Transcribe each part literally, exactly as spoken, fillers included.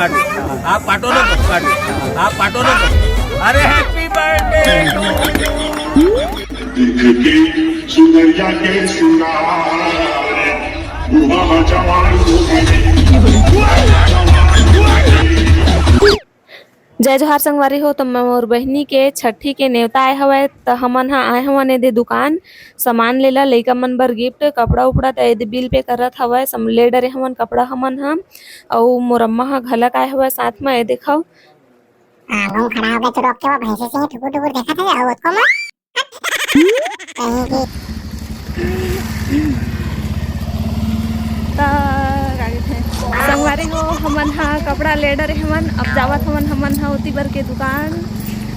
आप पाटो ना तो, आप पाटो ना तो। अरे, हैप्पी बर्थडे। जय जोहार संगवारी हो। तो मोर बहिनी के छठी के नेवता आए हवय, त हमन ह आए हवन एदे दुकान सामान लेला, लइका मन बर गिफ्ट, कपड़ा उपड़ा। त एदे बिल पे करत हवय, सम-, ले डरे हवन कपड़ा हमन ह, अउ मोर अम्मा ह घलक आए हवय साथ म। ए देखव, आगू म खड़ा होके तू रोक के वो भैंसे से ही ठुकुर ठुकुर देखत है, अउ ओतको मत। कहीं की। त का कहिथे, संगवारी हो, हमन ह कपड़ा ले डरे हमन, अब जावत हमन, हमन ह ओती बर के दुकान,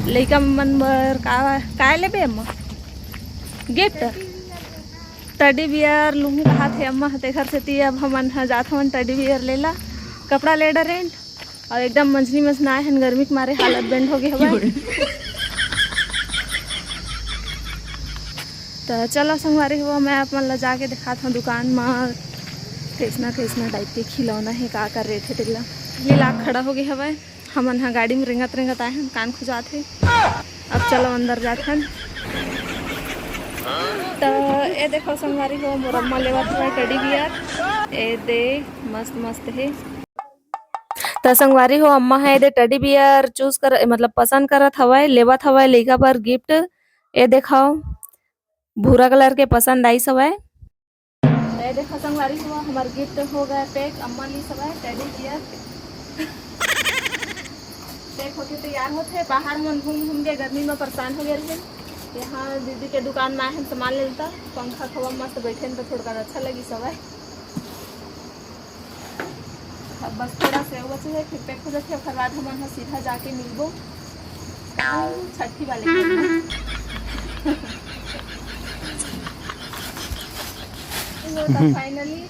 लइका मन बर का, काय लेबे अम्मा? गिफ्ट? टेडी बियर लुहूं कहात हे अम्मा ह, तेखर सेती अब हमन ह जात हवन टेडी बियर लेला। कपड़ा ले डरेन अउ एकदम मंझनी मझना आए हन, गर्मी के मारे हालत बेंड हो गे हवय। त चलो संगवारी हो, मैं आप मन ला जाके दिखात हूँ दुकान म कइसना कइसना टाइप के खिलौना हे, का का रेट हे तेला। ये लाग खड़ा हो गे हवय। हमन ह गाड़ी में रेंगत रेंगत आए हन, कान खुजात हे। अब चलो अंदर जात हन। त ए देखो संगवारी हो, मोर अम्मा लेवत हवय टेडी बियर। ए दे, मस्त मस्त हे। त संगवारी हो, अम्मा ह ए दे टेडी बियर चूज कर, मतलब पसंद करत हवय, लेवत हवय लइका बर गिफ्ट। ए देखो, भूरा कलर के पसंद आइस हवय। ए देखो संगवारी हो, हमर गिफ्ट हो गए पैक। अम्मा ली हवय टेडी बियर। पैक होके तैयार होथे। बाहर मन घूम घूम के गर्मी में परेशान हो गए रहे। यहाँ दीदी के दुकान में आए हैं सामान लेलता। पंखा हवा मस्त बैठे हैं तो थोड़ा अच्छा लगी हवय। अब बस थोड़ा से बचे हे, फिर पैक हो जाथे, ओकर बाद हमन ह सीधा जाके मिलबो छठी वाले के। तो finally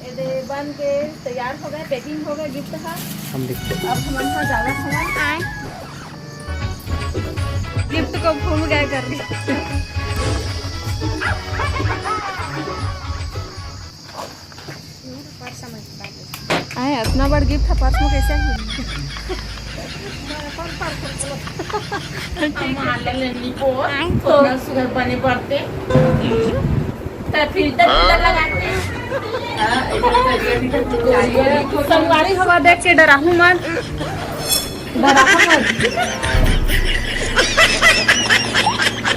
एदे बन के तैयार हो गए, पैकिंग हो गए गिफ्ट ह। हम देखते हैं। अब हमन ह जावत हवन। आए। गिफ्ट को घूम गए कर रही। आए, इतना बड़ गिफ्ट है, पर्स में कैसे है? ठीक है। आए। तो सुगर बने पड़ते। तो फिल्टर फिल्टर लगा के। संगवारी हवा देख के डराहू मत। डराहू मत।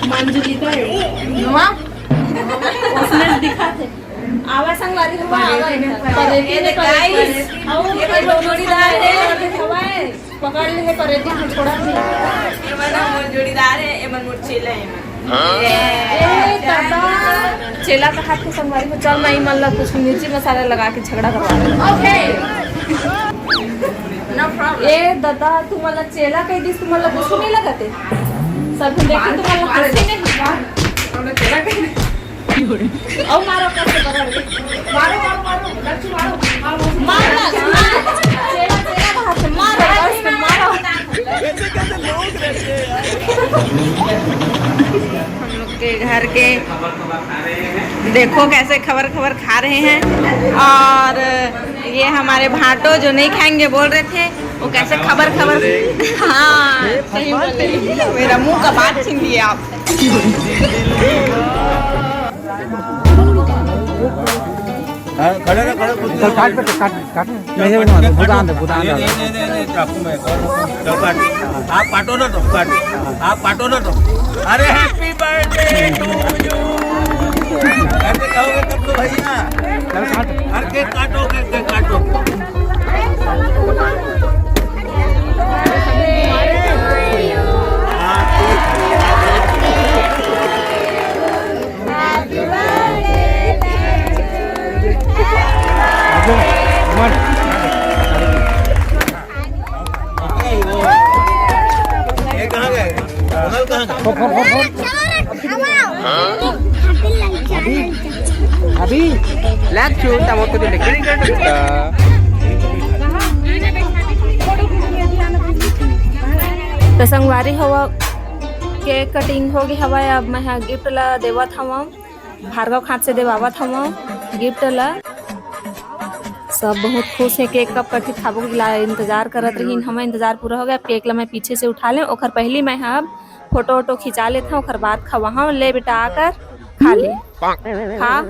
मंजुलिका है। नुआ? उसने दिखा थे। आवा संगवारी हो, आवा। परेटी ने guys, परेटी। ये भाई जोड़ीदार है। हवाए, पकड़ ले है परेटी को, छोड़ा नहीं। ये वाला मोर जोड़ीदार है, ये मन मोर चेला है। ए, दादा। चेला का हाथ में संगवारी को, चल, मैं मन ला कुछ मिर्ची मसाला लगा के झगड़ा करवा दे। Okay। No problem। ए, दादा, तू मन ला चेला कह दिस, तू मन ला कुछ नहीं लगते। सब देखे, तू मन ला कुछ नहीं। चेला कह दिस। अउ मारो, कैसे पकड़ के। मारो, मारो, मारो, लक्ष्मी मारो, मारो, मारो। मार, मार, मार। चेला, चेला का हाथ से मारो, बस मारो। हम लोग के घर के देखो कैसे खबर खबर खा रहे हैं। और ये हमारे भांटो जो नहीं खाएंगे बोल रहे थे, वो कैसे खबर खबर। हाँ, सही बोल रहे हैं। मेरा मुंह का बात छीन लिए आप। हाँ, खड़े रहो, खड़े, कुछ चल, काट पे, काट, काट। नहीं, नहीं, नहीं, भुगतान दे, भुगतान दे। नहीं, नहीं, नहीं, नहीं, चाकू में, चल, काट। आप काटो ना तो, काट। आप काटो ना तो। अरे, happy birthday to you। कैसे कहोगे तब तो भैया? चल, काट। हर केक काटो, केक, केक काटो। ये कहाँ गए? सोनल कहाँ गए? Phone, phone, phone, phone. अभी, अभी। लग चुका, वो तो लेकिन तो संगवारी हो, केक कटिंग हो गे हवय। अब मैं ह गिफ्ट ला देवत हवं, भार्गव खात से देवावत हवं गिफ्ट ला। सब बहुत खुश हे। केक कब कटही खाबो के ला इंतजार करत रहिन। हमर इंतजार पूरा हो गया। अब केक ला मैं पीछे से उठा लें, ओखर पहली मैं ह अब फोटो वोटो खिंचा लेथव, ओखर बाद खवाहव। ले बेटा आकर खा ले, खा।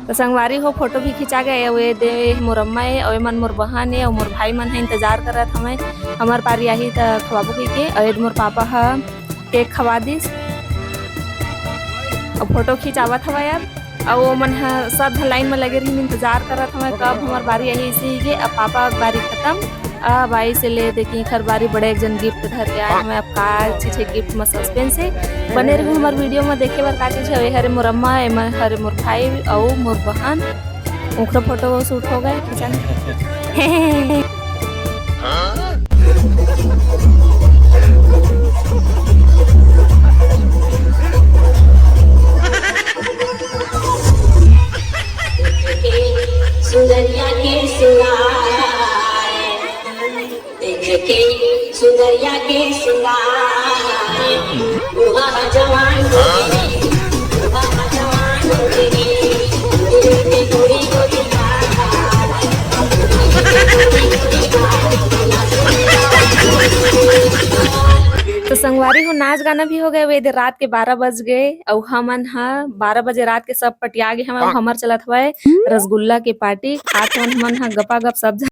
तो संगवारी हो, फोटो भी खिंचा गए। अउ ये दे मोर अम्मा हे, अउ ये मन मोर बहन हे, अउ मोर भाई मन हे, इंतजार करत हवय हमर पारी आही त खवाबो कहिके। अउ ये दे मोर पापा ह केक खवा दिस, अउ फोटो खिंचावत हवय अब। अउ वो मन ह सब झन लाइन में लगे रहिन, इंतजार करत हवय कब हमर बारी आही। इसे ही के अब पापा के बारी खत्म, अब आई से ले देखी एखर बारी बड़े एक जन गिफ्ट धर के आए हवय। अब का चीज हे गिफ्ट में सस्पेंस हे, बने रहू हमर वीडियो में देखे बर का चीज हवे। हरे मोर अम्मा, एमा हरे मोर भाई अउ मोर बहन, ओखरो फोटो शूट हो गए खींचन। सुंदरिया के सिंगार, देख के सुंदरिया के सिंगार, बुढ़ा जवान हो गए, बुढ़ा जवान हो गए, गोरी गोरी गोरी। तो संगवारी हो, नाच गाना भी हो गए, वे दे रात के बारह बज गए, अउ हमन ह बारह बजे रात के सब पटिया गे हवय, अउ हमर चलत हवय रसगुल्ला के पार्टी। खात हवन हमन ह गपागप सब झन।